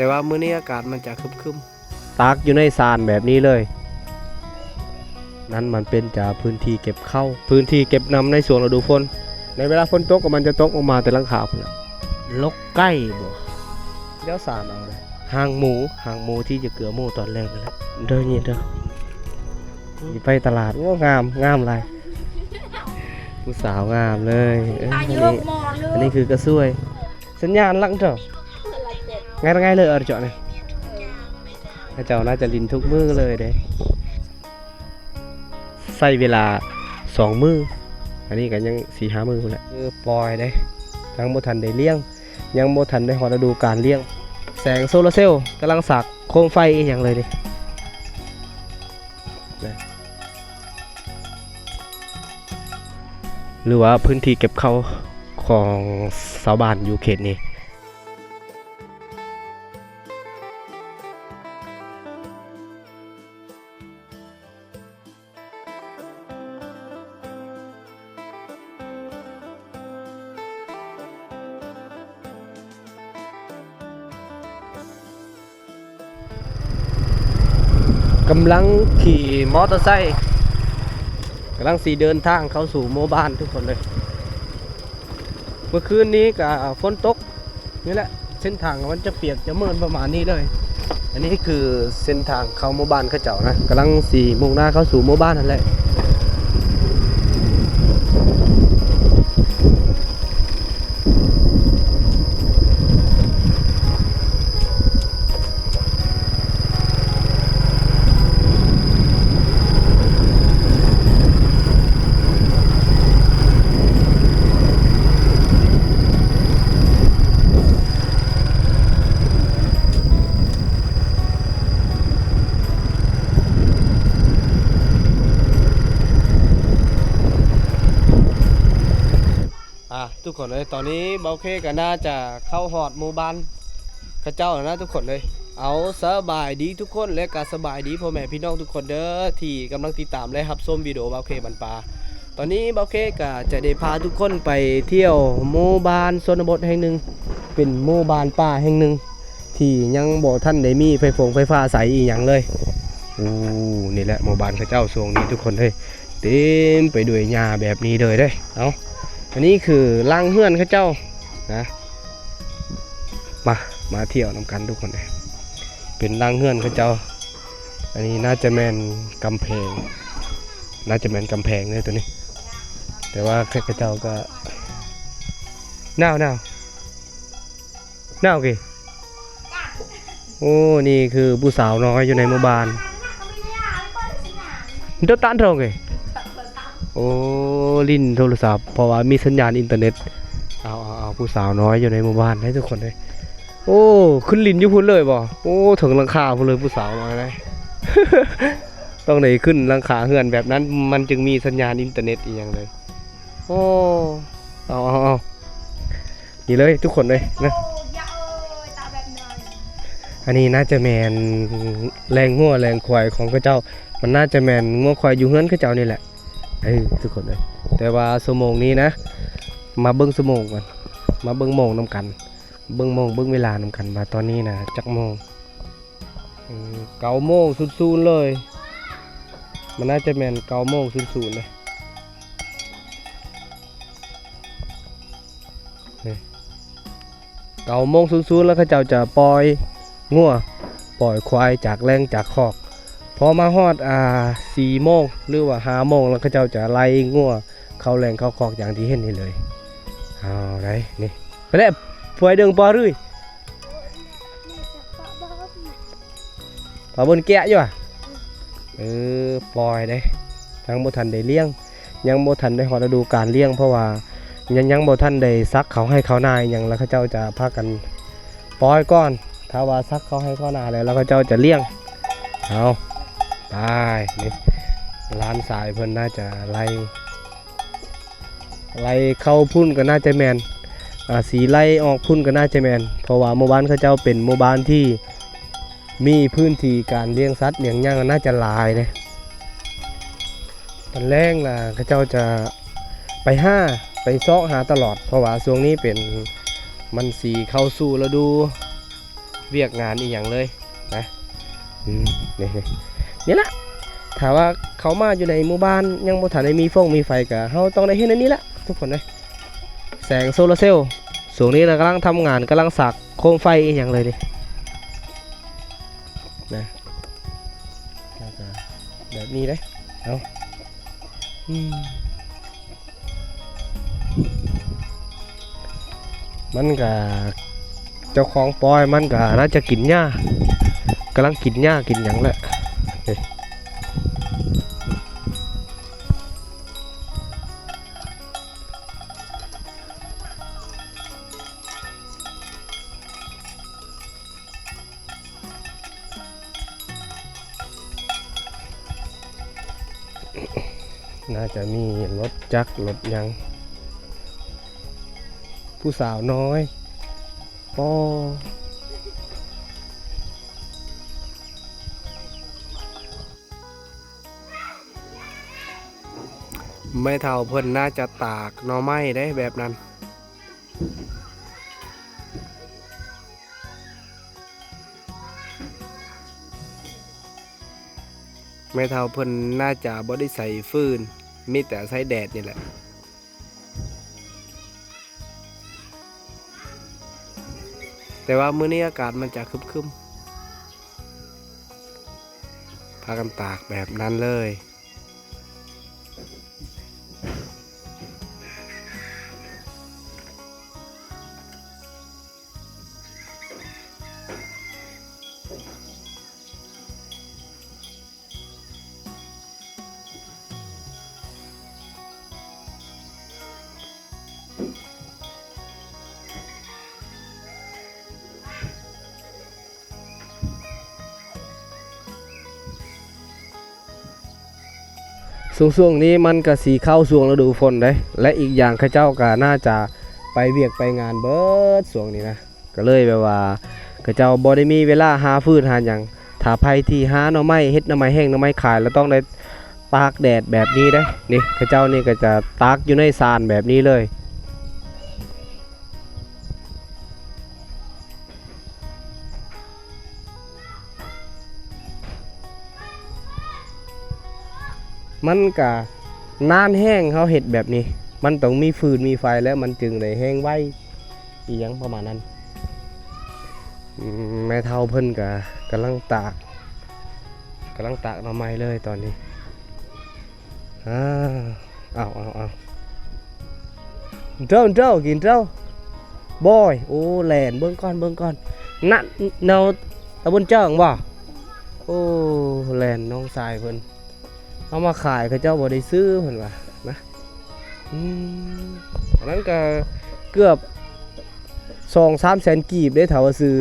ແຕ່ວ່າມື້ນີ້ອາກາດມັນຈະຄຶມໆ. ຕາກຢູ່ໃນຊານແບບນີ້ເລີຍ. ນັ້ນມັນເປັນຈາກພື້ນທີ່ເກັບເຂົ້າ, ພື້ນທີ່ເກັບນ້ຳໃນຊ່ວງລະດູຝົນ. ໃນເວລາຝົນຕົກກໍມັນຈະຕົກລົງມາແຕ່ຫຼັງຄາພຸ້ນລະ. ລົກໄກ່ບໍ່? ດຽວສານເອົາເດີ. ຫາງໝູ, ຫາງໝູທີ່ຈະເກືອໝູຕອນແລງນັ້ນແຫຼະ. ເດີນີ້ເດີ. ນີ້ໄປຕະຫຼາດ. ໂອ້ ງາມ, ງາມຫຼາຍ. ຜູ້ສາວງາມເລີຍ. ເອີ ອັນນີ້, ອັນນີ້ຄືກະຊວຍ. ສັນຍານຫຼັງເຈົ້າ. ງ່າຍໆເລີຍ ເອີ ເຈົ້ານີ້. ເຂົາເຈົ້າໜ້າຈະຫຼິ້ນທຸກມື້ເລີຍເດ້. ໃຊ້ເວລາສອງມື້, ອັນນີ້ກໍຍັງສີ່ຫ້າມື້ພຸ້ນແຫຼະ. ເອີ ປ່ອຍເດ້, ຍັງບໍ່ທັນໄດ້ລ້ຽງ, ຍັງບໍ່ທັນໄດ້ຮອດລະດູການລ້ຽງ. ແສງໂຊລາເຊວກຳລັງສາກໂຄມໄຟອີ່ຫຍັງເລີຍເດ້. ຫຼືວ່າພື້ນທີ່ເກັບເຂົ້າຂອງຊາວບ້ານຢູ່ເຂດນີ້. ກຳລັງຂີ່ມໍເຕີໄຊ ກຳລັງຊິເດີນທາງເຂົ້າສູ່ໝູ່ບ້ານທຸກຄົນເລີຍ. ເມື່ອຄືນນີ້ກະຝົນຕົກ ນີ້ແຫຼະ ເສັ້ນທາງມັນຈະປຽກຈະເມີນປະມານນີ້ເລີຍ. ອັນນີ້ຄືເສັ້ນທາງເຂົ້າໝູ່ບ້ານເຂົາເຈົ້ານະ, ກຳລັງຊິມຸ່ງໜ້າເຂົ້າສູ່ໝູ່ບ້ານຫັ້ນແຫຼະ. ອ່າ ທຸກຄົນເອີຍ, ຕອນນີ້ເບົາເຄກໍໜ້າຈະເຂົ້າຮອດໝູ່ບ້ານເຂົາເຈົ້າແລ້ວນະທຸກຄົນເອີຍ. ເອົາ ສະບາຍດີທຸກຄົນ ແລະກະສະບາຍດີພໍ່ແມ່ພີ່ນ້ອງທຸກຄົນເດີ ທີ່ກຳລັງຕິດຕາມ ແລະ ຮັບຊົມວິດີໂອເບົາເຄບັນປາ. ຕອນນີ້ເບົາເຄກະຈະໄດ້ພາທຸກຄົນໄປທ່ຽວໝູ່ບ້ານຊົນນະບົດແຫ່ງໜຶ່ງ, ເປັນໝູ່ບ້ານປ່າແຫ່ງໜຶ່ງ ທີ່ຍັງບໍ່ທັນໄດ້ມີໄຟຟົງໄຟຟ້າໃຊ້ອີ່ຫຍັງເລີຍ. ໂອ້ ນີ້ແຫຼະໝູ່ບ້ານເຂົາເຈົ້າຊ່ວງນີ້ທຸກຄົນເອີຍ, ເຕັມໄປດ້ວຍຫຍ້າແບບນີ້ເລີຍເດ້. ເອົາ ອັນນີ້ຄືຫຼັງເຮືອນເຂົາເຈົ້ານະ. ມາ ມາທ່ຽວນຳກັນທຸກຄົນເອີຍ, ເປັນຫຼັງເຮືອນເຂົາເຈົ້າ. ອັນນີ້ໜ້າຈະແມ່ນກຳແພງ, ໜ້າຈະແມ່ນກຳແພງເດ້ໂຕນີ້, ແຕ່ວ່າເຂົາເຈົ້າກໍໜາວໆ. ໜາວເກ. ໂອ້ ນີ້ຄືຜູ້ສາວນ້ອຍຢູ່ໃນໝູ່ບ້ານ. ໂຕຕານເທົ່າເກ. ໂອ້ ຫຼິ້ນໂທລະສັບ ເພາະວ່າມີສັນຍານອິນເຕີເນັດ. ເອົາ ເອົາ ເອົາ ຜູ້ສາວນ້ອຍຢູ່ໃນໝູ່ບ້ານເດ້ທຸກຄົນເດ້. ໂອ້ ຂຶ້ນຫຼິ້ນຢູ່ພຸ້ນເລີຍບໍ່? ໂອ້ ເຖິງຫຼັງຄາພຸ້ນເລີຍ ຜູ້ສາວນ້ອຍເດ້. ຕ້ອງໄດ້ຂຶ້ນຫຼັງຄາເຮືອນແບບນັ້ນ ມັນຈຶ່ງມີສັນຍານອິນເຕີເນັດອີ່ຫຍັງເລີຍ. ໂອ້ ເອົາ ເອົາ ເອົາ ນີ້ເລີຍທຸກຄົນເລີຍນະ. ອັນນີ້ໜ້າຈະແມ່ນແລງງົວແລງຄວາຍຂອງເຂົາເຈົ້າ, ມັນໜ້າຈະແມ່ນງົວຄວາຍຢູ່ເຮືອນເຂົາເຈົ້ານີ້ແຫຼະ. ເອີ ທຸກຄົນເອີຍ, ແຕ່ວ່າຊົ່ວໂມງນີ້ນະ ມາເບິ່ງຊົ່ວໂມງກ່ອນ, ມາເບິ່ງໂມງນຳກັນ, ເບິ່ງໂມງ ເບິ່ງເວລານຳກັນວ່າຕອນນີ້ນະຈັກໂມງ. ເອີ ເກົ້າໂມງສູນໆເລີຍ, ມັນໜ້າຈະແມ່ນເກົ້າໂມງສູນໆເດ້. ນີ້ ເກົ້າໂມງສູນໆ ແລ້ວເຂົາເຈົ້າຈະປ່ອຍງົວ ປ່ອຍຄວາຍຈາກແລງຈາກຄອກ. ພໍມາຮອດ ອ່າ ສີ່ໂມງ ຫຼືວ່າຫ້າໂມງ ແລ້ວເຂົາເຈົ້າຈະໄລ່ງົວເຂົ້າແລງເຂົ້າຄອກຢ່າງທີ່ເຫັນນີ້ເລີຍ. ເອົາໄດ໋ ນີ້ ໄປແລ້ວ ປອຍເດີງປອຍເລື້ອຍ. ປາເບິ່ນແກະຢູ່ຫວາ? ເອີ ປ່ອຍເດ້ ຍັງບໍ່ທັນໄດ້ລ້ຽງ, ຍັງບໍ່ທັນໄດ້ຮອດລະດູການລ້ຽງ ເພາະວ່າຍັງ ຍັງບໍ່ທັນໄດ້ສັກເຂົ້າໄຮ່ເຂົ້ານາອີ່ຫຍັງ ແລ້ວເຂົາເຈົ້າຈະພາກັນປ່ອຍກ່ອນ. ຖ້າວ່າສັກເຂົ້າໄຮ່ເຂົ້ານາແລ້ວ ແລ້ວເຂົາເຈົ້າຈະລ້ຽງ. ເອົາ ໄປ ນີ້ ຫຼານຊາຍເພິ່ນໜ້າຈະໄລ່ ໄລ່ເຂົ້າພຸ້ນກໍໜ້າຈະແມ່ນ ອ່າ ສີໄລ່ອອກພຸ້ນກໍໜ້າຈະແມ່ນ ເພາະວ່າໝູ່ບ້ານເຂົາເຈົ້າເປັນໝູ່ບ້ານທີ່ມີພື້ນທີ່ການລ້ຽງສັດລ້ຽງຫຍັງໜ້າຈະຫຼາຍເດ້. ຕອນແລງລະເຂົາເຈົ້າຈະໄປຫາ ໄປຊອກຫາຕະຫຼອດ ເພາະວ່າຊ່ວງນີ້ເປັນ ມັນຊິເຂົ້າສູ່ລະດູ ວຽກງານອີ່ຫຍັງເລີຍນະ. ອືມ ນີ້ ນີ້ລະ ຖ້າວ່າເຂົ້າມາຢູ່ໃນໝູ່ບ້ານຍັງບໍ່ທັນໄດ້ມີຟົງມີໄຟ ກໍເຮົາຕ້ອງໄດ້ເຮັດອັນນີ້ລະທຸກຄົນເອີຍ. ແສງໂຊລາເຊວ ຊ່ວງນີ້ລະກຳລັງທຳງານ ກຳລັງສາກໂຄມໄຟອີ່ຫຍັງເລີຍນີ້ນະ. ແລ້ວກໍແບບນີ້ເດ້. ເອົາ ອືມ ມັນກະ ເຈົ້າຂອງປ່ອຍມັນກະໜ້າຈະກິນຫຍ້າ ກຳລັງກິນຫຍ້າກິນຫຍັງແຫຼະ. ໜ້າຈະມີລົດຈັກລົດຫຍັງ ຜູ້ສາວນ້ອຍ ປໍ ແມ່ເຖົ້າເພິ່ນໜ້າຈະຕາກໜໍ່ໄມ້ເດ້ ແບບນັ້ນ. ແມ່ເຖົ້າເພິ່ນໜ້າຈະບໍ່ໄດ້ໃຊ້ຟືນ ມີແຕ່ໃຊ້ແດດນີ້ແຫຼະ. ແຕ່ວ່າມື້ນີ້ອາກາດມັນຈະຄຶມໆ ພາກັນຕາກແບບນັ້ນເລີຍ. ຊ່ວງໆນີ້ມັນກະຊິເຂົ້າຊ່ວງລະດູຝົນເດ້ ແລະ ອີກຢ່າງເຂົາເຈົ້າກະໜ້າຈະໄປວຽກໄປງານເບິດຊ່ວງນີ້ນະ. ກະເລີຍແບບວ່າເຂົາເຈົ້າບໍ່ໄດ້ມີເວລາຫາຟືນຫາຫຍັງ. ຖ້າໃຜທີ່ຫາໜໍ່ໄມ້ ເຮັດໜໍ່ໄມ້ແຫ້ງ ໜໍ່ໄມ້ຂາຍ ແລ້ວຕ້ອງໄດ້ຕາກແດດແບບນີ້ເດ້. ນີ້ ເຂົາເຈົ້ານີ້ກະຈະຕາກຢູ່ໃນຊານແບບນີ້ເລີຍ. ມັນກະນານແຮງ ເຮົາເຮັດແບບນີ້ ມັນຕ້ອງມີຟືນມີໄຟ ແລ້ວມັນຈຶ່ງໄດ້ແຮງໄວ ອີ່ຫຍັງປະມານນັ້ນ. ອືມ ແມ່ເຖົ້າເພິ່ນກະກຳລັງຕາກ ກຳລັງຕາກໜໍ່ໄມ້ເລີຍຕອນນີ້. ອາ ເອົາ ເອົາ ເອົາ ເຈົ້າ ເຈົ້າ ກິນເຈົ້າ ບອຍ. ໂອ້ ແລ່ນ ເບິ່ງກ່ອນ ເບິ່ງກ່ອນ ນັ້ນ ແນວຕາບຸນເຈິງບໍ່? ໂອ້ ແລ່ນ ນ້ອງຊາຍເພິ່ນ ເອົາມາຂາຍ ເຂົາເຈົ້າບໍ່ໄດ້ຊື້ ເພິ່ນວ່ານະ. ອືມ ອັນນັ້ນກະເກືອບສອງສາມແສນກີບເດ້ ຖ້າວ່າຊື້.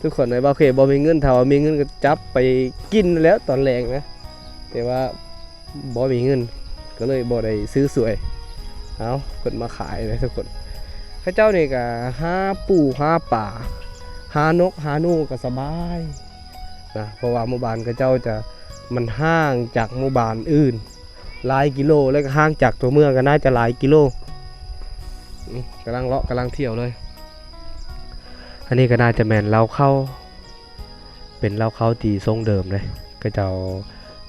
ທຸກຄົນເອີຍ ບ່າວເຄບໍ່ມີເງິນ ຖ້າວ່າມີເງິນກໍຈັບໄປກິນແລ້ວຕອນແລງນະ ແຕ່ວ່າບໍ່ມີເງິນ ກໍເລີຍບໍ່ໄດ້ຊື້ສວຍ. ເອົາ ເພິ່ນມາຂາຍເລີຍທຸກຄົນ. ເຂົາເຈົ້ານີ້ກໍຫາປູຫາປາ ຫານົກຫາໜູກໍສະບາຍນະ ເພາະວ່າໝູ່ບ້ານເຂົາເຈົ້າຈະ ມັນຫ່າງຈາກໝູ່ບ້ານອື່ນ ຫຼາຍກິໂລ ແລ້ວກໍຫ່າງຈາກຕົວເມືອງກໍໜ້າຈະຫຼາຍກິໂລ. ອືມ ກຳລັງເລາະກຳລັງທ່ຽວເລີຍ. ອັນນີ້ກໍໜ້າຈະແມ່ນເລົ້າເຂົ້າ ເປັນເລົ້າເຂົ້າທີ່ຊົງເດີມເດ້ ເຂົາເຈົ້າ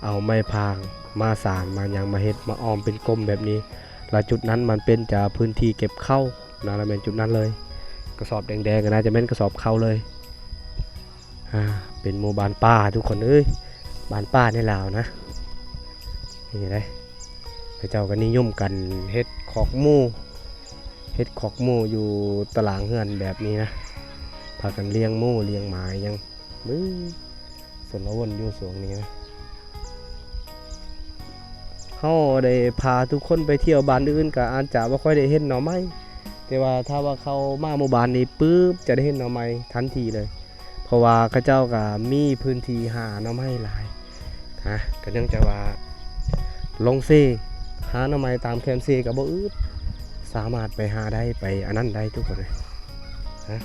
ເອົາໄມ້ພາງມາສານມາຫຍັງມາເຮັດມາອ້ອມເປັນກົມແບບນີ້. ແລ້ວຈຸດນັ້ນມັນເປັນຈະພື້ນທີ່ເກັບເຂົ້ານະ ແລ້ວແມ່ນຈຸດນັ້ນເລີຍ. ກະສອບແດງໆກໍໜ້າຈະແມ່ນກະສອບເຂົ້າເລີຍ. ອ່າ ເປັນໝູ່ບ້ານປ່າທຸກຄົນເອີຍ ບ້ານປ່າໃນລາວນະ. ນີ້ເດ້ ເຂົາເຈົ້າກໍນິຍົມກັນເຮັດຄອກໝູ ເຮັດຄອກໝູຢູ່ຕາລາງເຮືອນແບບນີ້ນະ ພາກັນລ້ຽງໝູລ້ຽງໝາອີ່ຫຍັງ. ເບິ່ງ ຊົນລະວົນຢູ່ຊ່ວງນີ້ນະ. ເຮົາໄດ້ພາທຸກຄົນໄປທ່ຽວບ້ານອື່ນ ກໍອາດຈະບໍ່ຄ່ອຍໄດ້ເຫັນໜໍ່ໄມ້ ແຕ່ວ່າຖ້າວ່າເຂົ້າມາໝູ່ບ້ານນີ້ປຶບ ຈະໄດ້ເຫັນໜໍ່ໄມ້ທັນທີເລີຍ ເພາະວ່າເຂົາເຈົ້າກໍມີພື້ນທີ່ຫາໜໍ່ໄມ້ຫຼາຍນະ. ກໍເນື່ອງຈາກວ່າລົງເຊ ຫາໜໍ່ໄມ້ຕາມແຄມເຊກໍບໍ່ອຶດ ສາມາດໄປຫາໄດ້ ໄປອັນນັ້ນໄດ້ທຸກຄົນເອີຍນະ.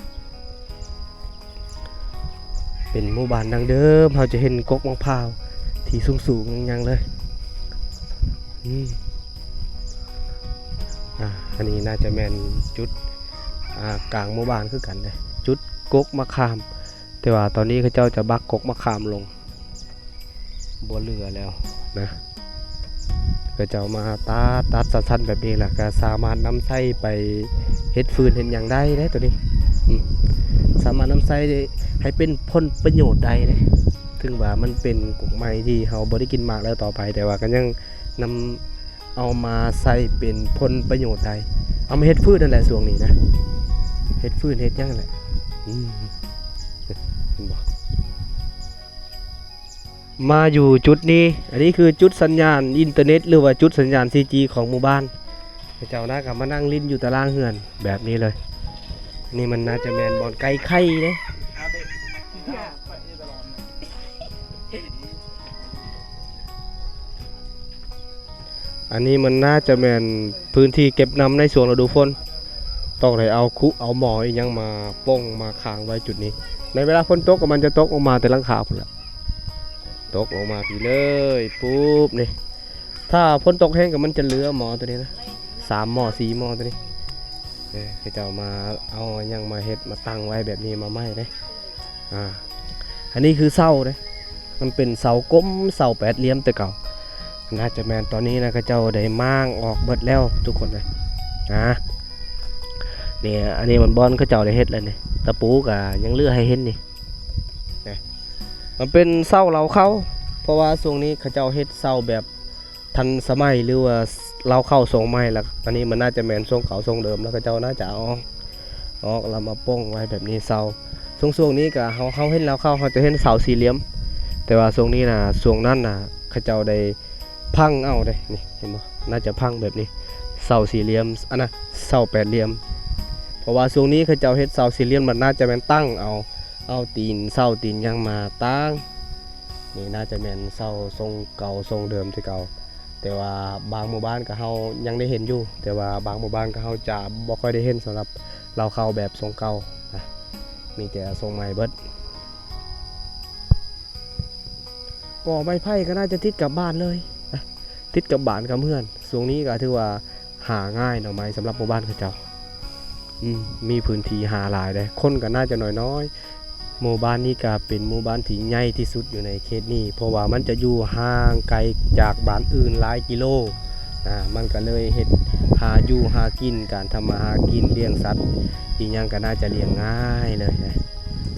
ເປັນໝູ່ບ້ານດັ້ງເດີມ ເຮົາຈະເຫັນກົກໝາກພ້າວທີ່ສູງໆ ຍັງໆ ເລີຍ. ອືມ ອ່າ ອັນນີ້ໜ້າຈະແມ່ນຈຸດ ອ່າ ກາງໝູ່ບ້ານຄືກັນເດ້ ຈຸດ ກົກມະຂາມ, ແຕ່ວ່າຕອນນີ້ເຂົາເຈົ້າຈະບັກກົກມະຂາມລົງ ບໍ່ເຫຼືອແລ້ວນະ. ເຂົາເຈົ້າມາຕັດ ຕັດສັ້ນໆແບບນີ້ ແລ້ວກໍສາມາດນຳໃຊ້ໄປເຮັດຟືນເຮັດຫຍັງໄດ້ເດ້ໂຕນີ້. ອືມ ສາມາດນຳໃຊ້ໃຫ້ເປັນຜົນປະໂຫຍດໄດ້ເດ້. ເຖິງວ່າມັນເປັນກົກໄມ້ທີ່ເຮົາບໍ່ໄດ້ກິນໝາກແລ້ວຕໍ່ໄປ, ແຕ່ວ່າກໍຍັງນຳ ເອົາມາໃຊ້ເປັນຜົນປະໂຫຍດໄດ້, ເອົາມາເຮັດຟືນນັ້ນແຫຼະຊ່ວງນີ້ນະ, ເຮັດຟືນເຮັດຫຍັງແຫຼະ. ອືມ ເຫັນບໍ່? ມາຢູ່ຈຸດນີ້, ອັນນີ້ຄືຈຸດສັນຍານອິນເຕີເນັດ ຫຼືວ່າຈຸດສັນຍານ ສີ່ຈີ ຂອງໝູ່ບ້ານ. ເຂົາເຈົ້ານະກໍມານັ່ງຫຼິ້ນຢູ່ຕາລ່າງເຮືອນແບບນີ້ເລີຍ. ນີ້ມັນໜ້າຈະແມ່ນບ່ອນໄກ່ໄຂ່ເດ້. ອັນນີ້ມັນໜ້າຈະແມ່ນພື້ນທີ່ເກັບນ້ຳໃນຊ່ວງລະດູຝົນ, ຕ້ອງໄດ້ເອົາຄຸເອົາໝໍອີ່ຫຍັງມາປົງມາຄ້າງໄວ້ຈຸດນີ້. ໃນເວລາຝົນຕົກກໍມັນຈະຕົກລົງມາແຕ່ຫຼັງຄາພຸ້ນແຫຼະ, ຕົກລົງມາພີ້ເລີຍ ປຸບນີ້. ຖ້າຝົນຕົກແຮງກໍມັນຈະເຫຼືອໝໍໂຕນີ້ນະ, ສາມໝໍ ສີ່ໝໍໂຕນີ້. ເອີ ເຂົາເຈົ້າມາເອົາຫຍັງມາເຮັດມາຕັ້ງໄວ້ແບບນີ້ ມາໄມ້ເດ້. ອ່າ ອັນນີ້ຄືເສົາເດ້, ມັນເປັນເສົາກົມ ເສົາແປດຫຼ່ຽມແຕ່ເກົ່າ. ໜ້າຈະແມ່ນຕອນນີ້ນະ ເຂົາເຈົ້າໄດ້ມ້າງອອກເບິດແລ້ວທຸກຄົນເອີຍ. ອ່າ ນີ້ ອັນນີ້ມັນບ່ອນເຂົາເຈົ້າໄດ້ເຮັດແລ້ວນີ້, ຕະປູກໍຍັງເຫຼືອໃຫ້ເຫັນນີ້. ນີ້ ມັນເປັນເສົາເລົ້າເຂົ້າ, ເພາະວ່າຊ່ວງນີ້ເຂົາເຈົ້າເຮັດເສົາແບບ ທັນສະໄໝ ຫຼືວ່າເລົ້າເຂົ້າຊົງໃໝ່. ແລ້ວອັນນີ້ມັນໜ້າຈະແມ່ນຊົງເກົ່າຊົງເດີມ, ແລ້ວເຂົາເຈົ້າໜ້າຈະເອົາອອກ ອອກແລ້ວມາປົງໄວ້ແບບນີ້ເສົາ. ຊ່ວງ ຊ່ວງນີ້ກະເຮົາ ເຮົາເຫັນເລົ້າເຂົ້າ ເຮົາຈະເຫັນເສົາສີ່ຫຼ່ຽມ, ແຕ່ວ່າຊ່ວງນີ້ນະ ຊ່ວງນັ້ນນະ ເຂົາເຈົ້າໄດ້ພັງເອົາເດ້. ນີ້ເຫັນບໍ່? ໜ້າຈະພັງແບບນີ້ ເສົາສີ່ຫຼ່ຽມ ອັນນະ ເສົາແປດຫຼ່ຽມ, ເພາະວ່າຊ່ວງນີ້ເຂົາເຈົ້າເຮັດເສົາສີ່ຫຼ່ຽມ ມັນໜ້າຈະແມ່ນຕັ້ງເອົາ ເອົາຕີນເສົາຕີນຫຍັງມາຕັ້ງ. ນີ້ໜ້າຈະແມ່ນເສົາຊົງເກົ່າຊົງເດີມແຕ່ເກົ່າ, ແຕ່ວ່າບາງໝູ່ບ້ານກໍເຮົາຍັງໄດ້ເຫັນຢູ່, ແຕ່ວ່າບາງໝູ່ບ້ານກໍເຮົາຈະບໍ່ຄ່ອຍໄດ້ເຫັນສຳລັບເລົ້າເຂົ້າແບບຊົງເກົ່ານະ, ມີແຕ່ຊົງໃໝ່ເບິດ. ກໍໄມ້ໄຜ່ກໍໜ້າຈະຕິດກັບບ້ານເລີຍນະ, ຕິດກັບບ້ານກັບເຮືອນ. ຊ່ວງນີ້ກໍຖືວ່າ ຫາງ່າຍໜໍ່ໄມ້ສຳລັບໝູ່ບ້ານເຂົາເຈົ້າ. ອືມ ມີພື້ນທີ່ຫາຫຼາຍເດ້, ຄົນກໍໜ້າຈະໜ້ອຍໆ. ໝູ່ບ້ານນີ້ກໍເປັນໝູ່ບ້ານທີ່ໃຫຍ່ທີ່ສຸດຢູ່ໃນເຂດນີ້, ເພາະວ່າມັນຈະຢູ່ຫ່າງໄກຈາກບ້ານອື່ນຫຼາຍກິໂລນະ, ມັນກໍເລີຍເຮັດຫາຢູ່ຫາກິນ, ການທຳມາຫາກິນ, ລ້ຽງສັດອີ່ຫຍັງກໍໜ້າຈະລ້ຽງງ່າຍເລີຍນະ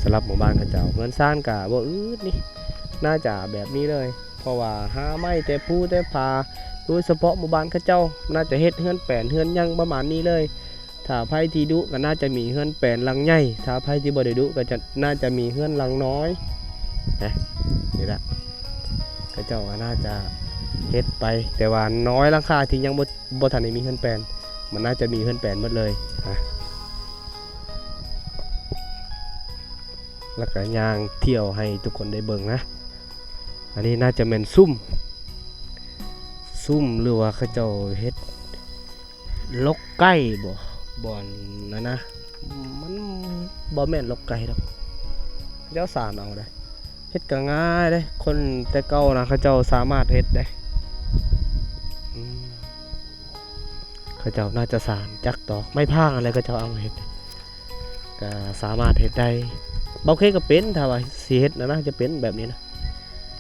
ສຳລັບໝູ່ບ້ານເຂົາເຈົ້າ. ເຮືອນຊານກໍບໍ່ອື່ນນີ້, ໜ້າຈະແບບນີ້ເລີຍ. ເພາະວ່າຫາໄມ້ແຕ່ພູແຕ່ຜາ, ໂດຍສະເພາະໝູ່ບ້ານເຂົາເຈົ້າໜ້າຈະເຮັດເຮືອນແປນເຮືອນຫຍັງປະມານນີ້ເລີຍ. ຖ້າໃຜທີ່ດຸກໍໜ້າຈະມີເຮືອນແປນຫຼັງໃຫຍ່, ຖ້າໃຜທີ່ບໍ່ໄດ້ດຸກໍຈະ ໜ້າຈະມີເຮືອນຫຼັງນ້ອຍນະ. ນີ້ລະ ເຂົາເຈົ້າກໍໜ້າຈະເຮັດໄປ, ແຕ່ວ່ານ້ອຍຫຼັງຄາທີ່ຍັງບໍ່ ບໍ່ທັນໄດ້ມີເຮືອນແປນ, ມັນໜ້າຈະມີເຮືອນແປນໝົດເລີຍນະ. ແລ້ວກໍຍ່າງທ່ຽວໃຫ້ທຸກຄົນໄດ້ເບິ່ງນະ. ອັນນີ້ໜ້າຈະແມ່ນຊຸ້ມ ຊຸ້ມ ຫຼືວ່າເຂົາເຈົ້າເຮັດລົກໄກ່ບໍ? ບ່ອນນັ້ນນະ ມັນບໍ່ແມ່ນລົກໄກ່ດອກ, ເຂົາເຈົ້າສານເອົາເດ້. ເຮັດກໍງ່າຍເດ້, ຄົນແຕ່ເກົ່ານະ ເຂົາເຈົ້າສາມາດເຮັດໄດ້. ອືມ ເຂົາເຈົ້າໜ້າຈະສານຈາກຕອກໄມ້ພາງຫັ້ນແຫຼະ, ເຂົາເຈົ້າເອົາມາເຮັດ ກໍສາມາດເຮັດໄດ້. ເບົາເຄກໍເປັນ, ຖ້າວ່າຊິເຮັດນະນະ ຈະເປັນແບບນີ້ນະ.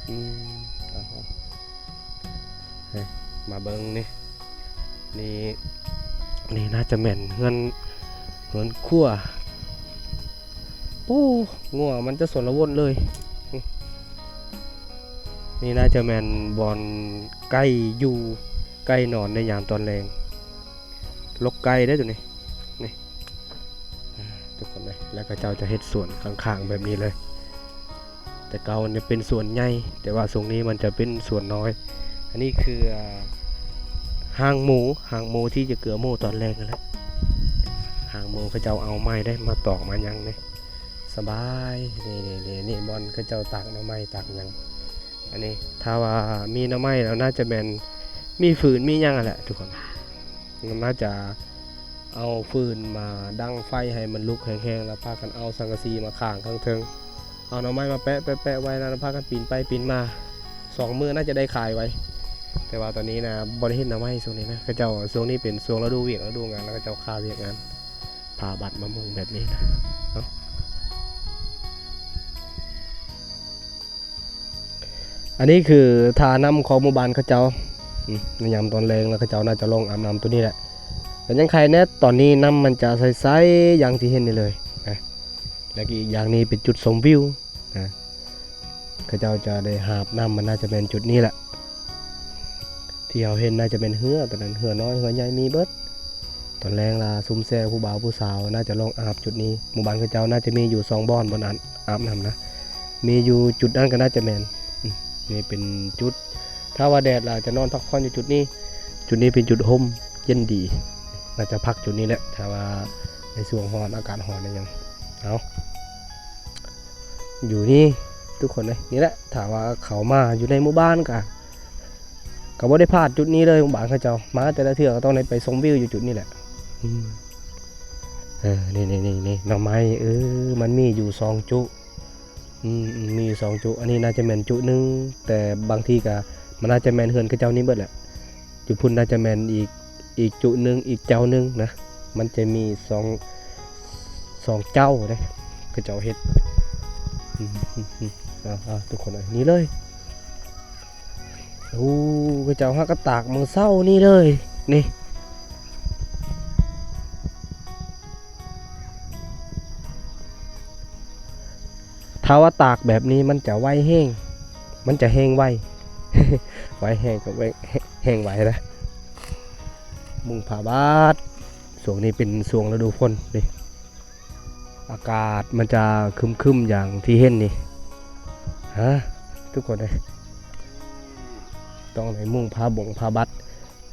ອືມ ເອົາ ເຮີ້ຍ ມາເບິ່ງນີ້ ນີ້ ນີ້ໜ້າຈະແມ່ນເຮືອນ ເຮືອນຄົວ. ໂອ້ ງົວມັນຈະຊົນລະວົນເລີຍ. ນີ້ໜ້າຈະແມ່ນບ່ອນໄກ່ຢູ່ ໄກ່ນອນໃນຍາມຕອນແລງ. ລົກໄກ່ເດ້ໂຕນີ້ ນີ້ ອ່າ ທຸກຄົນເອີຍ. ແລ້ວເຂົາເຈົ້າຈະເຮັດສວນຂ້າງໆແບບນີ້ເລີຍ. ແຕ່ເກົ່າມັນຈະເປັນສວນໃຫຍ່, ແຕ່ວ່າຊ່ວງນີ້ມັນຈະເປັນສວນນ້ອຍ. ອັນນີ້ຄື ອ່າ ຮ່າງໝູ ຮ່າງໝູທີ່ຈະເກືອໝູຕອນແລງຫັ້ນແຫຼະ. ຮ່າງໝູເຂົາເຈົ້າເອົາໄມ້ໄດ້ມາຕອກມາຫຍັງເດ້. ສະບາຍ. ນີ້ໆໆ ນີ້ບ່ອນເຂົາເຈົ້າຕາກໜໍ່ໄມ້ຕາກຫຍັງ. ອັນນີ້ຖ້າວ່າມີໜໍ່ໄມ້ແລ້ວ ໜ້າຈະແມ່ນມີຟືນມີຫຍັງຫັ້ນແຫຼະທຸກຄົນ. ມັນໜ້າຈະເອົາຟືນມາດັງໄຟໃຫ້ມັນລຸກແຮງໆ ແລ້ວພາກັນເອົາສັງກະສີມາຂ້າງຂ້າງເທິງ, ເອົາໜໍ່ໄມ້ມາແປະໆໆໄວ້ ແລ້ວພາກັນປີນໄປປີນມາ. ສອງມື້ໜ້າຈະໄດ້ຂາຍໄວ. ແຕ່ວ່າຕອນນີ້ນະ ບໍ່ໄດ້ເຫັນໜໍ່ໄມ້ຊ່ວງນີ້ນະ. ເຂົາເຈົ້າ ຊ່ວງນີ້ເປັນຊ່ວງລະດູວຽກລະດູງານ ແລ້ວເຂົາເຈົ້າຄາວຽກງານ ຜ່າບັດມະມ່ວງແບບນີ້ນະເນາະ. ອັນນີ້ຄືທ່ານ້ຳຂອງໝູ່ບ້ານເຂົາເຈົ້າ. ອືມ ໃນຍາມຕອນແລງແລ້ວ ເຂົາເຈົ້າໜ້າຈະລົງອາບນ້ຳໂຕນີ້ແຫຼະ. ແຕ່ຍັງໄຄແດ່ ຕອນນີ້ນ້ຳມັນຈະໃສໆ ຢ່າງທີ່ເຫັນນີ້ເລີຍນະ. ແລະ ກະອີກຢ່າງນີ້ເປັນຈຸດຊົມວິວນະ. ເຂົາເຈົ້າຈະໄດ້ຫາບນ້ຳ ມັນໜ້າຈະແມ່ນຈຸດນີ້ແຫຼະ ທີ່ເຮົາເຫັນ. ໜ້າຈະແມ່ນເຮືອ ຕອນນັ້ນເຮືອນ້ອຍເຮືອໃຫຍ່ມີເບິດ. ຕອນແລງລະຊຸມແຊຜູ້ບ່າວຜູ້ສາວໜ້າຈະລົງອາບຈຸດນີ້. ໝູ່ບ້ານເຂົາເຈົ້າໜ້າຈະມີຢູ່ສອງບ່ອນ ບ່ອນອາບ ອາບນ້ຳນະ ມີຢູ່ຈຸດນັ້ນກະໜ້າຈະແມ່ນ. ອືມ ນີ້ເປັນຈຸດ ຖ້າວ່າແດດລະຈະນອນພັກຜ່ອນຢູ່ຈຸດນີ້. ຈຸດນີ້ເປັນຈຸດຮົ່ມເຢັນດີ ໜ້າຈະພັກຈຸດນີ້ແຫຼະ ຖ້າວ່າໃນຊ່ວງຮ້ອນ ອາກາດຮ້ອນອີ່ຫຍັງ. ເອົາ ຢູ່ນີ້ທຸກຄົນເອີຍ ນີ້ແຫຼະ. ຖ້າວ່າເຂົ້າມາຢູ່ໃນໝູ່ບ້ານກະ ກະບໍ່ໄດ້ພາດຈຸດນີ້ເລີຍ. ໝູ່ບ້ານເຂົາເຈົ້າມາແຕ່ລະເທື່ອກະຕ້ອງໄດ້ໄປຊົມວິວຢູ່ຈຸດນີ້ແຫຼະ. ອືມ ເອີ ນີ້ໆໆ ໜໍ່ໄມ້ ເອີ ມັນມີຢູ່ສອງຈຸ. ອືມ ອືມ ມີຢູ່ສອງຈຸ. ອັນນີ້ໜ້າຈະແມ່ນຈຸໜຶ່ງ ແຕ່ບາງທີກະມັນໜ້າຈະແມ່ນເຮືອນເຂົາເຈົ້ານີ້ເບິດແຫຼະ. ຢູ່ພຸ້ນໜ້າຈະແມ່ນອີກ ອີກຈຸໜຶ່ງ ອີກເຈົ້າໜຶ່ງນະ. ມັນຈະມີສອງ ສອງເຈົ້າເດ້ ເຂົາເຈົ້າເຮັດ. ອືມ ອືມ ອືມ ເອົາໆ ທຸກຄົນເອີຍ ນີ້ເລີຍ. ໂອ້ ເຂົາເຈົ້າຫາກະຕາກມື້ເຊົ້ານີ້ເລີຍນີ້. ຖ້າວ່າຕາກແບບນີ້ມັນຈະໄວແຮງ ມັນຈະແຫ້ງໄວ ໄວແຮງກະແຫ້ງໄວນະ. ມຸງຜ້າບາດ ຊ່ວງນີ້ເປັນຊ່ວງລະດູຝົນເດ້. ອາກາດມັນຈະຄຶມໆ ຢ່າງທີ່ເຫັນນີ້ ຮະ ທຸກຄົນເອີຍ ຕ້ອງໄດ້ມຸງຜ້າບົງຜ້າບັດ.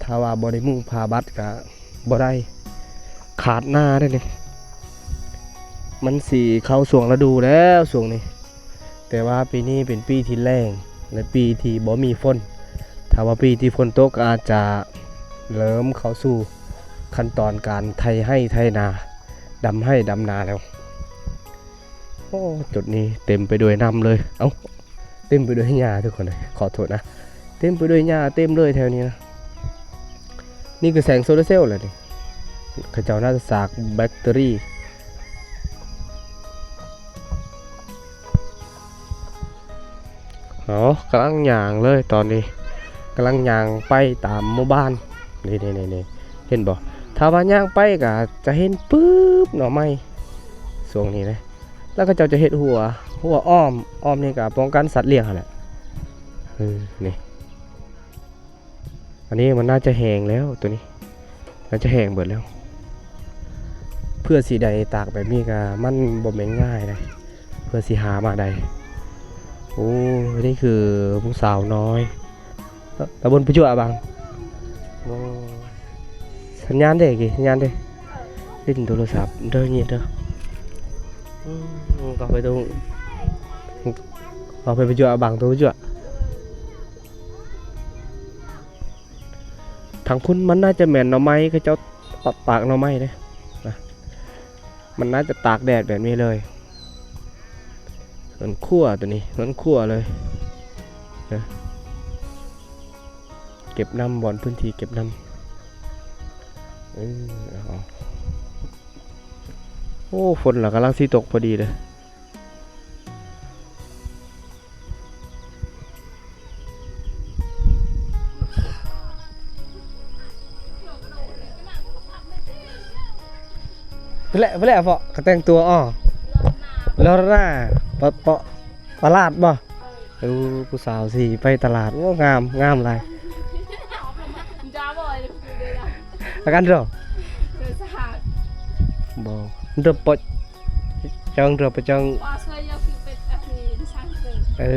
ຖ້າວ່າບໍ່ໄດ້ມຸງຜ້າບັດກະບໍ່ໄດ້ ຂາດໜ້າເດ້ນີ້. ມັນຊິເຂົ້າຊ່ວງລະດູແລ້ວຊ່ວງນີ້ ແຕ່ວ່າປີນີ້ເປັນປີທີ່ແລ້ງ ແລະ ປີທີ່ບໍ່ມີຝົນ. ຖ້າວ່າປີທີ່ຝົນຕົກກະອາດຈະເລີ່ມເຂົ້າສູ່ຂັ້ນຕອນການໄຖໄຮ່ໄຖນາ ດຳໄຮ່ດຳນາແລ້ວ. ໂອ້ ຈຸດນີ້ເຕັມໄປດ້ວຍນ້ຳເລີຍ. ເອົ້າ ເຕັມໄປດ້ວຍຫຍ້າທຸກຄົນເອີຍ ຂໍໂທດນະ ເຕັມໄປດ້ວຍຫຍ້າເຕັມເລີຍແຖວນີ້ນະ. ນີ້ຄືແສງໂຊລາເຊວແຫຼະນີ້ ເຂົາເຈົ້າໜ້າຈະສາກແບັດເຕີຣີ. ເອົາ ກຳລັງຍ່າງເລີຍຕອນນີ້ ກຳລັງຍ່າງໄປຕາມໝູ່ບ້ານ. ນີ້ໆໆ ເຫັນບໍ່ ຖ້າວ່າຍ່າງໄປກະຈະເຫັນປຶບໜໍ່ໄມ້ຊ່ວງນີ້ເດ້. ແລ້ວເຂົາເຈົ້າຈະເຮັດຮົ້ວ ຮົ້ວອ້ອມ ອ້ອມນີ້ກະປ້ອງກັນສັດລ້ຽງຫັ້ນແຫຼະ. ເອີ ນີ້ ອັນນີ້ມັນໜ້າຈະແຫ້ງແລ້ວ ໂຕນີ້ໜ້າຈະແຫ້ງເບິດແລ້ວ. ເພື່ອຊິໄດ້ຕາກແບບນີ້ກະມັນບໍ່ແມ່ນງ່າຍນະ ເພື່ອຊິຫາມາໄດ້. ໂອ້ ນີ້ຄືຜູ້ສາວນ້ອຍ ຕາບົນປະຈົວອາບັງ. ໂອ້ ສັນຍານເດ້ກີ້ ສັນຍານເດ້ ຫຼິ້ນໂທລະສັບເດີ ເງຍເດີ. ອືມ ເຂົ້າໄປໂຕ ເຂົ້າໄປປະຈົວອາບັງ ໂຕປະຈົວ. ທາງພຸ້ນມັນໜ້າຈະແມ່ນໜໍ່ໄມ້ ເຂົາເຈົ້າຕາກໜໍ່ໄມ້ເດ້ນະ ມັນໜ້າຈະຕາກແດດແບບນີ້ເລີຍ. ເຮືອນຄົວໂຕນີ້ ເຮືອນຄົວເລີຍນະ ເກັບນ້ຳ ບ່ອນພື້ນທີ່ເກັບນ້ຳ. ເອີ ເອົາ ໂອ້ ຝົນລະກຳລັງຊິຕົກພໍດີເລີຍ. ເພິ່ນແຫຼະ ເພິ່ນແຫຼະ ເພາະກະແຕ່ງຕົວ ອໍ ລໍໜ້າ ປະ ປະ ປະຫຼາດບໍ່? ເອີ ຜູ້ສາວຊິໄປຕະຫຼາດ. ໂອ້ ງາມ ງາມຫຼາຍ. ອາການເດີ ບໍ່ ເດີປະ ຈອງເດີປະຈອງ. ເອີ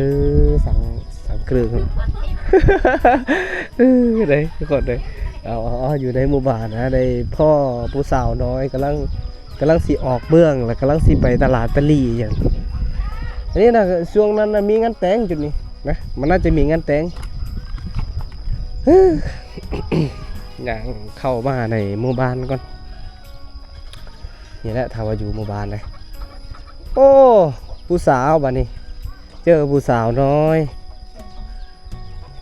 ສັງ ສັງເກີງ ເອີ ເດ້ ທຸກຄົນເດ້. ເອົາ ເອົາ ເອົາ ຢູ່ໃນໝູ່ບ້ານນະ ໄດ້ພໍ້ຜູ້ສາວນ້ອຍກຳລັງ ກຳລັງຊິອອກເມືອງ ແລ້ວກຳລັງຊິໄປຕະຫຼາດຕະຫຼີ່ຫຍັງ. ອັນນີ້ນະ ຊ່ວງນັ້ນນະ ມີງານແຕ່ງຈຸດນີ້ນະ ມັນໜ້າຈະມີງານແຕ່ງ. ຍ່າງເຂົ້າມາໃນໝູ່ບ້ານກ່ອນ. ນີ້ແຫຼະ ຖ້າວ່າຢູ່ໝູ່ບ້ານນະ. ໂອ້ ຜູ້ສາວບາດນີ້ ເຈີຜູ້ສາວນ້ອຍ.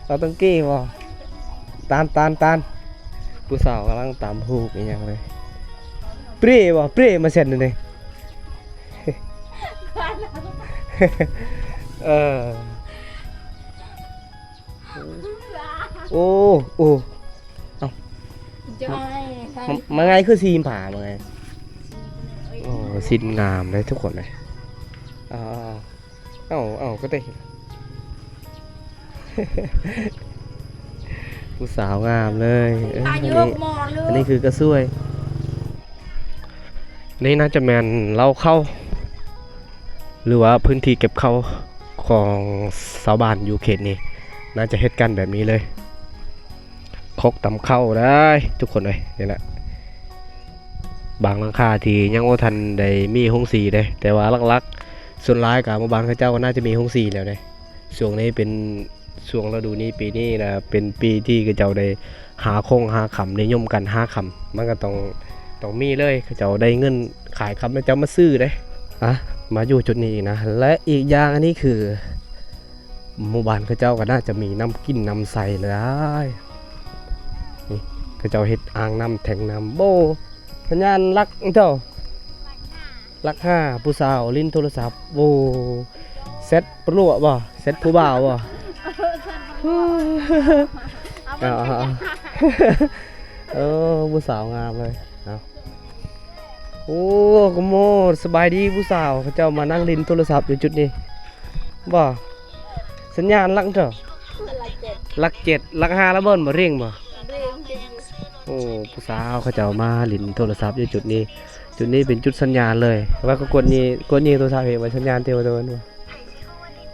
ເອົາຕັງເກ້ບໍ່? ຕານ ຕານ ຕານ. ຜູ້ສາວກຳລັງຕຳຫູກອີ່ຫຍັງເລີຍ. ເປຣບໍ່? ເປຣມາເຊັນນີ້. ເອີ. ໂອ້ ໂອ້ ເອົ້າ ຈະເອົາໃຫ້ ມາ ມາໄງຄືຊີມຜາມາໄງ. ໂອ້ ຊິນງາມເດ້ທຸກຄົນເອີຍ. ເອົາ ເອົາ ເອົາ ກໍໄດ້ ຜູ້ສາວງາມເລີຍ. ເອີ ອັນນີ້ ອັນນີ້ຄືກະຊວຍ. ນີ້ໜ້າຈະແມ່ນເລົ້າເຂົ້າ ຫຼືວ່າພື້ນທີ່ເກັບເຂົ້າຂອງຊາວບ້ານຢູ່ເຂດນີ້ ໜ້າຈະເຮັດກັນແບບນີ້ເລີຍ. ຄົກຕຳເຂົ້າໄດ໋ທຸກຄົນເອີຍ. ນີ້ແຫຼະ ບາງຫຼັງຄາທີ່ຍັງບໍ່ທັນໄດ້ມີໂຮງສີເດ້ ແຕ່ວ່າຫຼັກໆ ສ່ວນຫຼາຍກະໝູ່ບ້ານເຂົາເຈົ້າກໍໜ້າຈະມີໂຮງສີແລ້ວເດ້. ຊ່ວງນີ້ເປັນ ຊ່ວງລະດູນີ້ ປີນີ້ນະ ເປັນປີທີ່ເຂົາເຈົ້າໄດ້ຫາຄົງຫາຄຳ ນິຍົມກັນຫາຄຳ ມັນກໍຕ້ອງ ຕ້ອງມີເລີຍ. ເຂົາເຈົ້າໄດ້ເງິນຂາຍຄຳ ເຂົາເຈົ້າມາຊື້ເດ້. ອະ ມາຢູ່ຈຸດນີ້ອີກນະ ແລະ ອີກຢ່າງອັນນີ້ຄື ໝູ່ບ້ານເຂົາເຈົ້າກໍໜ້າຈະມີນ້ຳກິນນ້ຳໃຊ້ຫຼາຍ. ນີ້ ເຂົາເຈົ້າເຮັດອ່າງນ້ຳແທງນ້ຳ. ໂອ້ ສັນຍານຫຼັກເຈົ້າ ຫຼັກຫ້າ ຜູ້ສາວຫຼິ້ນໂທລະສັບ. ໂອ້ ແຊັດປະຫຼວະບໍ່? ແຊັດຜູ້ບ່າວບໍ່? ເອົາ ເອົາ ເອົາ ເອີ ຜູ້ສາວງາມເລີຍ. ເອົາ ໂອ້ ກະໂມດ ສະບາຍດີຜູ້ສາວ. ເຂົາເຈົ້າມານັ່ງຫຼິ້ນໂທລະສັບຢູ່ຈຸດນີ້ບໍ່? ສັນຍານຫຼັກເທົ່າ ຫຼັກເຈັດ ຫຼັກຫ້າລະເບິ່ນບໍ່ ເລັ່ງບໍ່? ໂອ້ ຜູ້ສາວເຂົາເຈົ້າມາຫຼິ້ນໂທລະສັບຢູ່ຈຸດນີ້. ຈຸດນີ້ເປັນຈຸດສັນຍານເລີຍ ວ່າກໍກົດນີ້ ກົດນີ້ໂທລະສັບເຫັນວ່າສັນຍານເຕັມໂຕ.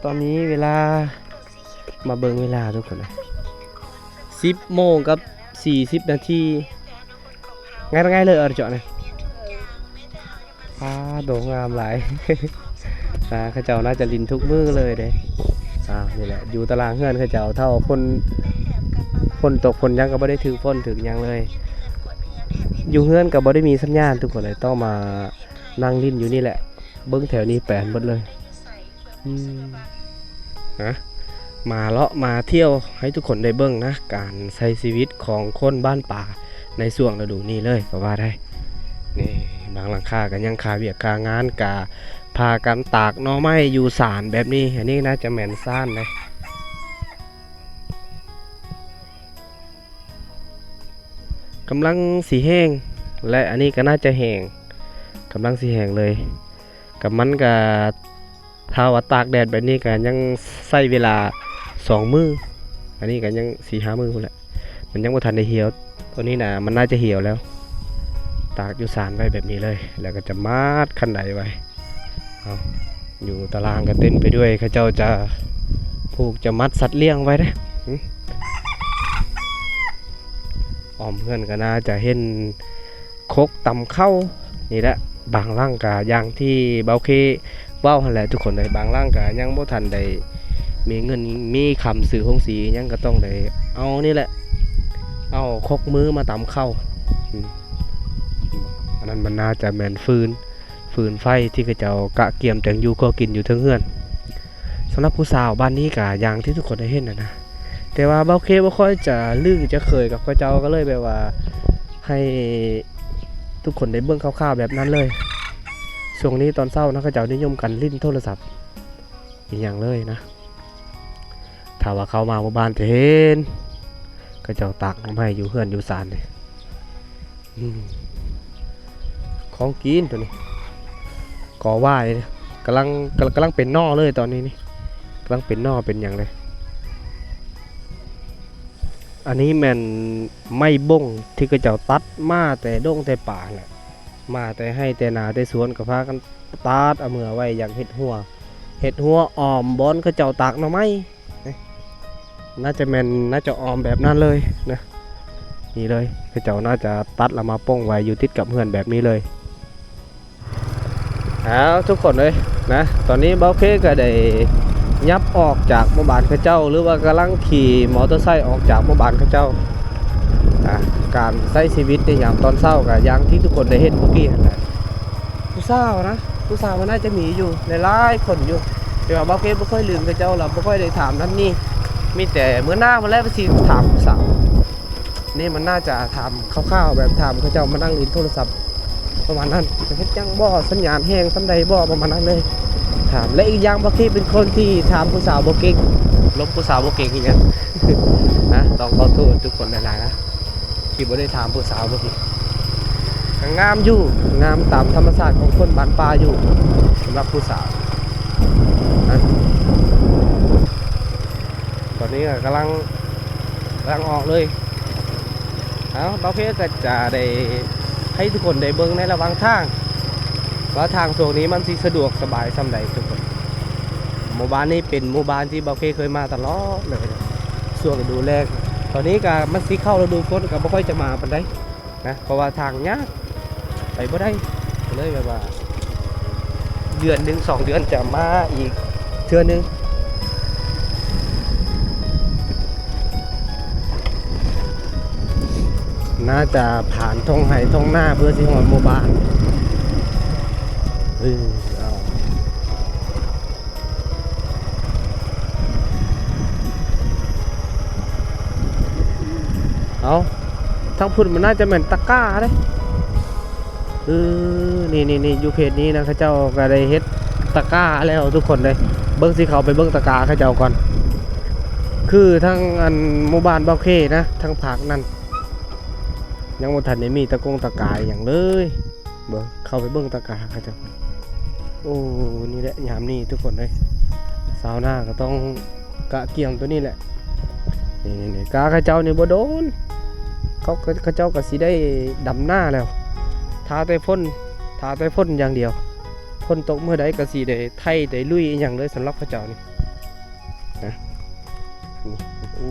ຕອນນີ້ເວລາ ມາເບິ່ງເວລາທຸກຄົນນະ ສິບໂມງກັບສີ່ສິບນາທີ. ງ່າຍໆເລີຍ ເອີ ເຈາະນີ້ ອາ ໂຕງາມຫຼາຍ. ອາ ເຂົາເຈົ້າໜ້າຈະຫຼິ້ນທຸກມື້ເລີຍເດ້. ອາ ນີ້ແຫຼະ ຢູ່ຕາລາງເຮືອນເຂົາເຈົ້າ ຖ້າວ່າຝົນ ຝົນຕົກຝົນຫຍັງກໍບໍ່ໄດ້ຖືກຝົນຖືກຫຍັງເລີຍ. ຢູ່ເຮືອນກໍບໍ່ໄດ້ມີສັນຍານທຸກຄົນເອີຍ ຕ້ອງມານັ່ງຫຼິ້ນຢູ່ນີ້ແຫຼະ. ເບິ່ງແຖວນີ້ແປນເບິດເລີຍ. ອືມ ນະ ມາເລາະມາທ່ຽວໃຫ້ທຸກຄົນໄດ້ເບິ່ງນະ ການໃຊ້ຊີວິດຂອງຄົນບ້ານປາໃນຊ່ວງລະດູນີ້ເລີຍກໍວ່າໄດ້. ນີ້ ບາງຫຼັງຄາກໍຍັງຄາວຽກຄາງານ ກະພາກັນຕາກໜໍ່ໄມ້ຢູ່ສານແບບນີ້. ອັນນີ້ໜ້າຈະແມ່ນສານເດ້ ກຳລັງຊິແຫ້ງ ແລະ ອັນນີ້ກໍໜ້າຈະແຫ້ງ ກຳລັງຊິແຫ້ງເລີຍ. ກັບມັນກະ ຖ້າວ່າຕາກແດດແບບນີ້ກະຍັງໃຊ້ເວລາສອງມື້ ອັນນີ້ກະຍັງສີ່ຫ້າມື້ພຸ້ນແຫຼະ ມັນຍັງບໍ່ທັນໄດ້ຫ່ຽວ. ໂຕນີ້ນະ ມັນໜ້າຈະຫ່ຽວແລ້ວ ຕາກຢູ່ສານໄວ້ແບບນີ້ເລີຍ ແລ້ວກໍຈະມັດຄັນໄດໄວ້. ເອົາ ຢູ່ຕາລາງກໍເຕັມໄປດ້ວຍ ເຂົາເຈົ້າຈະຜູກຈະມັດສັດລ້ຽງໄວ້ເດ້. ຫຶ ອ້ອມເຮືອນກໍໜ້າຈະເຫັນ ຄົກຕຳເຂົ້ານີ້ແຫຼະ. ບາງຫຼັງກະຢ່າງທີ່ເບົາເຄເວົ້າຫັ້ນແຫຼະທຸກຄົນເອີຍ ບາງຫຼັງກະຍັງບໍ່ທັນໄດ້ມີເງິນມີຄຳຊື້ໂຮງສີຫຍັງ ກໍຕ້ອງໄດ້ເອົານີ້ແຫຼະ ເອົາຄົກມືມາຕຳເຂົ້າ. ອືມ ອັນນັ້ນມັນໜ້າຈະແມ່ນຟືນ ຟືນໄຟທີ່ເຂົາເຈົ້າກະກຽມແຕ່ງຢູ່ກໍກິນຢູ່ເທິງເຮືອນ. ສຳລັບຜູ້ສາວບ້ານນີ້ກະຢ່າງທີ່ທຸກຄົນໄດ້ເຫັນຫັ້ນນະ ແຕ່ວ່າເບົາເຄບໍ່ຄ່ອຍຈະລຶ້ງຈະເຄີຍກັບເຂົາເຈົ້າ ກໍເລີຍແບບວ່າໃຫ້ທຸກຄົນໄດ້ເບິ່ງຄ່າວໆແບບນັ້ນເລີຍ. ຊ່ວງນີ້ຕອນເຊົ້ານະ ເຂົາເຈົ້ານິຍົມກັນຫຼິ້ນໂທລະສັບອີ່ຫຍັງເລີຍນະ. ຖ້າວ່າເຂົ້າມາໝູ່ບ້ານຈະເຫັນ ເຂົາເຈົ້າຕາກໜໍ່ໄມ້ຢູ່ເຮືອນຢູ່ສານນີ້. ອືມ ຂອງກິນໂຕນີ້ ກໍຫວ້າຍ ກຳລັງ ກຳລັງ ກຳລັງເປັນໜໍ່ເລີຍຕອນນີ້ນີ້ ກຳລັງເປັນໜໍ່ເປັນຫຍັງເລີຍ. ອັນນີ້ແມ່ນໄມ້ບົ້ງທີ່ເຂົາເຈົ້າຕັດມາແຕ່ດົງແຕ່ປ່າຫັ້ນແຫຼະ ມາແຕ່ໄຮ່ແຕ່ນາແຕ່ສວນ ກໍພາກັນຕັດເອົາເມືອໄວ້ ຢາກເຮັດຮົ້ວ ເຮັດຮົ້ວອ້ອມບ່ອນເຂົາເຈົ້າຕາກໜໍ່ໄມ້. ໜ້າຈະແມ່ນ ໜ້າຈະອ້ອມແບບນັ້ນເລີຍນະ. ນີ້ເລີຍ ເຂົາເຈົ້າໜ້າຈະຕັດແລ້ວມາປົງໄວ້ຢູ່ຕິດກັບເຮືອນແບບນີ້ເລີຍ. ເອົາ ທຸກຄົນເອີຍນະ ຕອນນີ້ເບົາເຄກໍໄດ້ຫຍັບອອກຈາກໝູ່ບ້ານເຂົາເຈົ້າ ຫຼືວ່າກຳລັງຂີ່ມໍເຕີໄຊອອກຈາກໝູ່ບ້ານເຂົາເຈົ້າ. ອາ ການໃຊ້ຊີວິດໃນຍາມຕອນເຊົ້າກໍຢ່າງທີ່ທຸກຄົນໄດ້ເຫັນເມື່ອກີ້ຫັ້ນແຫຼະ. ຜູ້ສາວນະ ຜູ້ສາວມັນໜ້າຈະມີຢູ່ຫຼາຍໆຄົນຢູ່ ແຕ່ວ່າເບົາເຄບໍ່ຄ່ອຍລຶ້ງເຂົາເຈົ້າ ລະບໍ່ຄ່ອຍໄດ້ຖາມນັ້ນນີ້ ມີແຕ່ມື້ໜ້າພຸ້ນແຫຼະວ່າຊິຖາມຜູ້ສາວ. ນີ້ມັນໜ້າຈະຖາມຄ່າວໆ ແບບຖາມເຂົາເຈົ້າມານັ່ງຫຼິ້ນໂທລະສັບປະມານນັ້ນ ເຮັດຫຍັງບໍ່ ສັນຍານແຮງສ່ຳໃດບໍ່ ປະມານນັ້ນເລີຍ ຖາມ. ແລະ ອີກຢ່າງເບົາເຄເປັນຄົນທີ່ຖາມຜູ້ສາວບໍ່ເກັ່ງ ລົມຜູ້ສາວບໍ່ເກັ່ງອີ່ຫຍັງ ນະ. ຕ້ອງຂໍໂທດທຸກຄົນຫຼາຍໆນະ ທີ່ບໍ່ໄດ້ຖາມຜູ້ສາວເມື່ອກີ້. ກໍງາມຢູ່ ງາມຕາມທຳມະຊາດຂອງຄົນບ້ານປ່າຢູ່ ສຳລັບຜູ້ສາວນະ. ຕອນນີ້ກໍກຳລັງ ກຳລັງອອກເລີຍ. ເອົາ ບ່າວເຄກໍຈະໄດ້ໃຫ້ທຸກຄົນໄດ້ເບິ່ງໃນລະຫວ່າງທາງ ວ່າທາງຊ່ວງນີ້ມັນຊິສະດວກສະບາຍສ່ຳໃດທຸກຄົນ. ໝູ່ບ້ານນີ້ເປັນໝູ່ບ້ານທີ່ບ່າວເຄເຄີຍມາຕະຫຼອດເລີຍ ຊ່ວງລະດູແລ້ງ. ຕອນນີ້ກໍມັນຊິເຂົ້າລະດູຝົນ ກໍບໍ່ຄ່ອຍຈະມາປານໃດນະ ເພາະວ່າທາງຍາກ ໄປບໍ່ໄດ້ ກໍເລີຍແບບວ່າ ເດືອນໜຶ່ງສອງເດືອນຈະມາອີກເທື່ອໜຶ່ງ. ໜ້າຈະຜ່ານທົ່ງໄຮ່ທົ່ງນາເພື່ອຊິຮອດໝູ່ບ້ານ. ເອີ ເອົາ ເອົາ ທາງພຸ້ນມັນໜ້າຈະແມ່ນຕະກາເດ້. ເອີ ນີ້ໆໆ ຢູ່ເຂດນີ້ນະ ເຂົາເຈົ້າກໍໄດ້ເຮັດຕະກາແລ້ວທຸກຄົນເດ້. ເບິ່ງ ຊິເຂົ້າໄປເບິ່ງຕະກາເຂົາເຈົ້າກ່ອນ. ຄືທາງອັນໝູ່ບ້ານບ່າວເຄນະ ທາງພາກນັ້ນ ຍັງບໍ່ທັນໄດ້ມີຕະກົງຕະກາອີ່ຫຍັງເລີຍ. ເບິ່ງ ເຂົ້າໄປເບິ່ງຕະກາເຂົາເຈົ້າ. ໂອ້ ນີ້ແຫຼະ ຍາມນີ້ທຸກຄົນເອີຍ ຊາວນາກໍຕ້ອງກະກຽມໂຕນີ້ແຫຼະ. ນີ້ໆໆ ກາເຂົາເຈົ້ານີ້ບໍ່ດົນ ເຂົາ ເຂົາເຈົ້າກໍຊິໄດ້ດຳນາແລ້ວ. ຖ້າແຕ່ຝົນ ຖ້າແຕ່ຝົນຢ່າງດຽວ. ຝົນຕົກມື້ໃດກໍຊິໄດ້ໄຖໄດ້ລຸຍອີ່ຫຍັງເລີຍ ສຳລັບເຂົາເຈົ້ານີ້ນະ. ນີ້ ໂອ້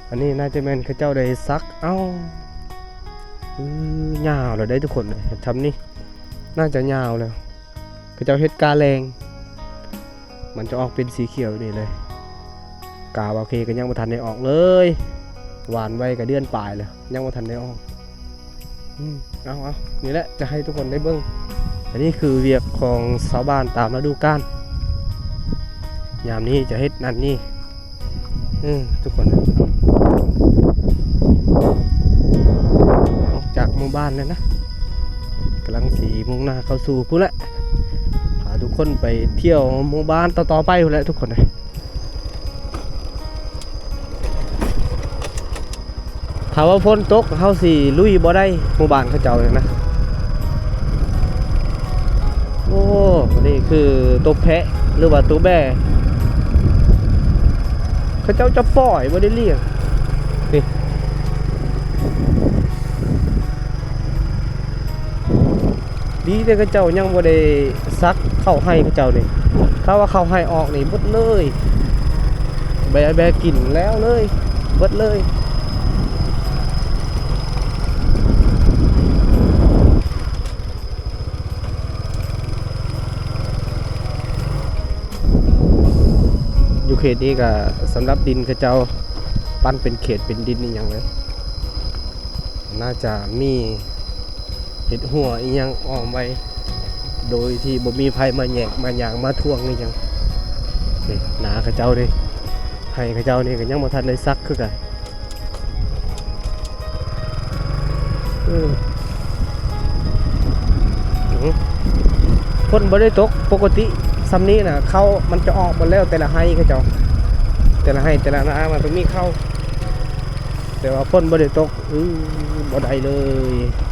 ອັນນີ້ໜ້າຈະແມ່ນເຂົາເຈົ້າໄດ້ສັກເອົາ. ອື ຍາວແລ້ວເດ້ທຸກຄົນ ເຫັນຊ່ຳນີ້ ໜ້າຈະຍາວແລ້ວ. ເຂົາເຈົ້າເຮັດກາແລ້ງ ມັນຈະອອກເປັນສີຂຽວນີ້ເລີຍ. ກາບ່າວເຄກໍຍັງບໍ່ທັນໄດ້ອອກເລີຍ ຫວ່ານໄວ້ກໍເດືອນປາຍແລ້ວ ຍັງບໍ່ທັນໄດ້ອອກ. ອືມ ເອົາໆ ນີ້ແຫຼະ ຈະໃຫ້ທຸກຄົນໄດ້ເບິ່ງ. ອັນນີ້ຄືວຽກຂອງຊາວບ້ານຕາມລະດູການ ຍາມນີ້ຈະເຮັດນັ້ນນີ້. ເອີ ທຸກຄົນ ອອກຈາກໝູ່ບ້ານແລ້ວນະ ກຳລັງຊິມຸ່ງໜ້າເຂົ້າສູ່ພຸ້ນແຫຼະ. ພາທຸກຄົນໄປທ່ຽວໝູ່ບ້ານຕໍ່ໆໄປພຸ້ນແຫຼະທຸກຄົນເອີຍ. ຖ້າວ່າຝົນຕົກ ເຮົາຊິລຸຍບໍ່ໄດ້ ໝູ່ບ້ານເຂົາເຈົ້ານີ້ນະ. ໂອ້ ນີ້ຄືຕົວແພະ ຫຼືວ່າຕົວແບ້ ເຂົາເຈົ້າຈະປ່ອຍ ບໍ່ໄດ້ລ້ຽງ. ນີ້ ດີແຕ່ເຂົາເຈົ້າຍັງບໍ່ໄດ້ສັກເຂົ້າໄຮ່ເຂົາເຈົ້ານີ້. ຖ້າວ່າເຂົ້າໄຮ່ອອກນີ້ເບິດເລີຍ ແບ ແບກິນແລ້ວເລີຍ ເບິດເລີຍ. ຢູ່ເຂດນີ້ກໍສຳລັບດິນເຂົາເຈົ້າປັ້ນເປັນເຂດເປັນດິນອີ່ຫຍັງເລີຍ. ໜ້າຈະມີເຮັດຮົ້ວອີ່ຫຍັງອ້ອມໄວ້ ໂດຍທີ່ບໍ່ມີໃຜມາແຫຍກມາຫຍັງມາຖ່ວງອີ່ຫຍັງ. ນີ້ ນາເຂົາເຈົ້ານີ້ ໄຮ່ເຂົາເຈົ້ານີ້ກໍຍັງບໍ່ທັນໄດ້ສັກຄືກັນ. ອືມ ອືມ ຝົນບໍ່ໄດ້ຕົກ ປົກກະຕິຊ່ຳນີ້ນະ ເຂົ້າມັນຈະອອກໝົດແລ້ວ ແຕ່ລະໄຮ່ເຂົາເຈົ້າ ແຕ່ລະໄຮ່ແຕ່ລະນາມັນຕ້ອງມີເຂົ້າ. ແຕ່ວ່າຝົນບໍ່ໄດ້ຕົກ ອື ບໍ່ໄດ້ເລີຍ.